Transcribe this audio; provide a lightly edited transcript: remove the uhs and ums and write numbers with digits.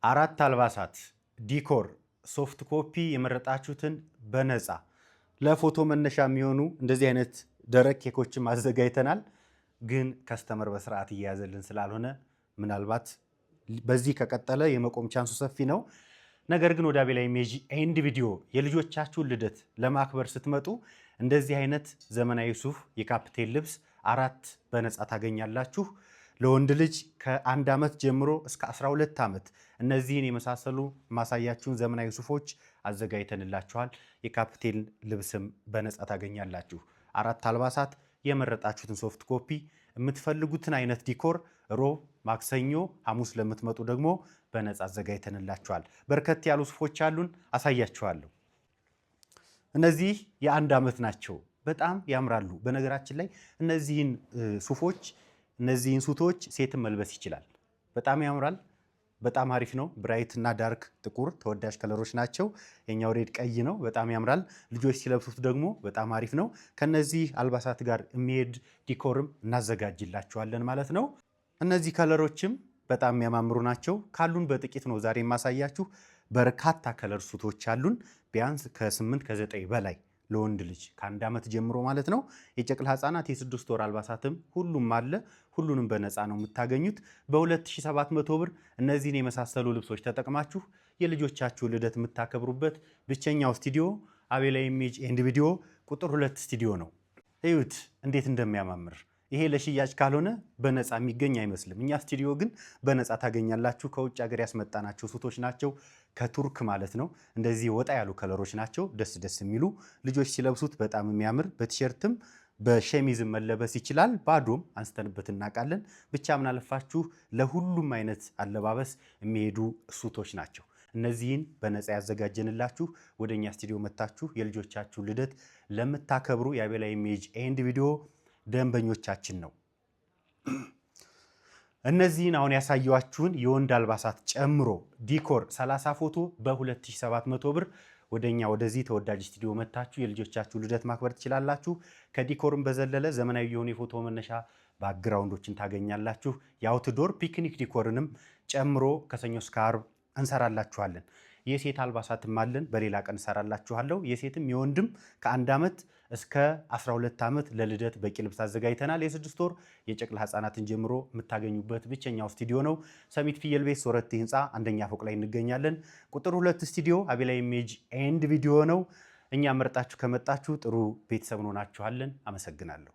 አራት አልባሳት፣ decor፣ soft copy የመረጣችሁትን በነፃ፣ ለፎቶ መነሻ የሚሆኑ እንደዚህ አይነት ደረቅ ኬኮችም አዘጋጅተናል። ግን customer በስርዓት እየያዘልን ስላልሆነ ምናልባት በዚህ ከቀጠለ የመቆም chance ኡ ሰፊ ነው። ነገር ግን ወደ አቤላ Image and Video የልጆቻችሁን ልደት ለማክበር ስትመጡ እንደዚህ አይነት ዘመናዊ ሱፍ፣ የካፕቴን ልብስ አራት በነፃ ታገኛላችሁ። ለወንድ ልጅ ከ1 ዓመት ጀምሮ እስከ 12 ዓመት እነዚህን የመሳሰሉ ማሳያችሁን ዘመናዊ ሱፎች አዘጋጅተንላችኋል። የካፕቴን ልብስም በነፃ ታገኛላችሁ። አራት አልባሳት፣ የመረጣችሁትን soft copy፣ የምትፈልጉትን አይነት decor ሮብ፣ ማክሰኞ፣ ሐሙስ ለምትመጡ ደግሞ በነፃ አዘጋጅተንላችኋል። በርከት ያሉ ሱፎች አሉን፣ አሳያችኋለሁ። እነዚህ የ1 ዓመት ናቸው። በጣም ያምራሉ። በነገራችን ላይ እነዚህን ሱፎች፣ እነዚህን suit ኦች ሴትም መልበስ ይችላል። በጣም ያምራል። በጣም አሪፍ ነው። Bright እና dark ጥቁር ተወዳጅ color ኦች ናቸው። የኛው red ቀይ ነው። በጣም ያምራል። ልጆች ሲለብሱት ደግሞ በጣም አሪፍ ነው። ከነዚህ አልባሳት ጋር የሚሄድ decor ም እናዘጋጅላችኋለን ማለት ነው። እነዚህ color ኦችም በጣም የሚያማምሩ ናቸው። ካሉን በጥቂት ነው ዛሬ የማሳያችሁ። በርካታ color suit ኦች አሉን። ቢያንስ ከ8 ከ9 በላይ ለወንድ ልጅ ከ1 ዓመት ጀምሮ ማለት ነው። የጨቅላ ህፃናት የ6 ወር አልባሳትም ሁሉም አለ። ሁሉንም በነፃ ነው የምታገኙት። በ2700 ብር እነዚህን የመሳሰሉ ልብሶች ተጠቅማችሁ የልጆቻችሁ ልደት የምታከብሩበት ብቸኛው ስቱዲዮ አቤላ Image and Video ቁጥር 2 ስቱዲዮ ነው። እዩት እንዴት እንደሚያማምር። ይሄ ለሽያጭ ካልሆነ በነፃ የሚገኝ አይመስልም። እኛ ስቱዲዮ ግን በነፃ ታገኛላችሁ። ከውጭ ሀገር ያስመጣናቸው suit ኦች ናቸው፣ ከቱርክ ማለት ነው። እንደዚህ ወጣ ያሉ color ኦች ናቸው፣ ደስ ደስ የሚሉ፣ ልጆች ሲለብሱት በጣም የሚያምር፣ በቲሸርትም በሸሚዝም መለበስ ይችላል። ባዶም አንስተንበት እናውቃለን። ብቻ ምናለፋችሁ ለሁሉም አይነት አለባበስ የሚሄዱ suit ኦች ናቸው። እነዚህን በነፃ ያዘጋጀንላችሁ ወደ እኛ ስቱዲዮ መታችሁ የልጆቻችሁ ልደት ለምታከብሩ የአቤላ Image and Video ደንበኞቻችን ነው። እነዚህን አሁን ያሳየኋችሁን የወንድ አልባሳት ጨምሮ decor 30 ፎቶ በ2700 ብር ወደኛ ወደዚህ ተወዳጅ ስቱዲዮ መታችሁ የልጆቻችሁ ልደት ማክበር ትችላላችሁ። ከ decor ም በዘለለ ዘመናዊ የሆኑ የፎቶ መነሻ background ኦችን ታገኛላችሁ። የ outdoor picnic decor ንም ጨምሮ ከሰኞ እስከ ዓርብ እንሰራላችኋለን። የሴት አልባሳትም አለን። በሌላ ቀን እሰራላችኋለሁ። የሴትም የወንድም ከ1 ዓመት እስከ 12 ዓመት ለልደት በቂ ልብስ አዘጋጅተናል። የ6 ወር የጨቅላ ህፃናትን ጀምሮ የምታገኙበት ብቸኛው ስቱዲዮ ነው። ሰሚት ፍየል ቤት ሶረቲ ህንፃ አንደኛ ፎቅ ላይ እንገኛለን። ቁጥር 2 ስቱዲዮ አቤላ Image and Video ነው። እኛ መርጣችሁ ከመጣችሁ ጥሩ ቤተሰብ እንሆናችኋለን። አመሰግናለሁ።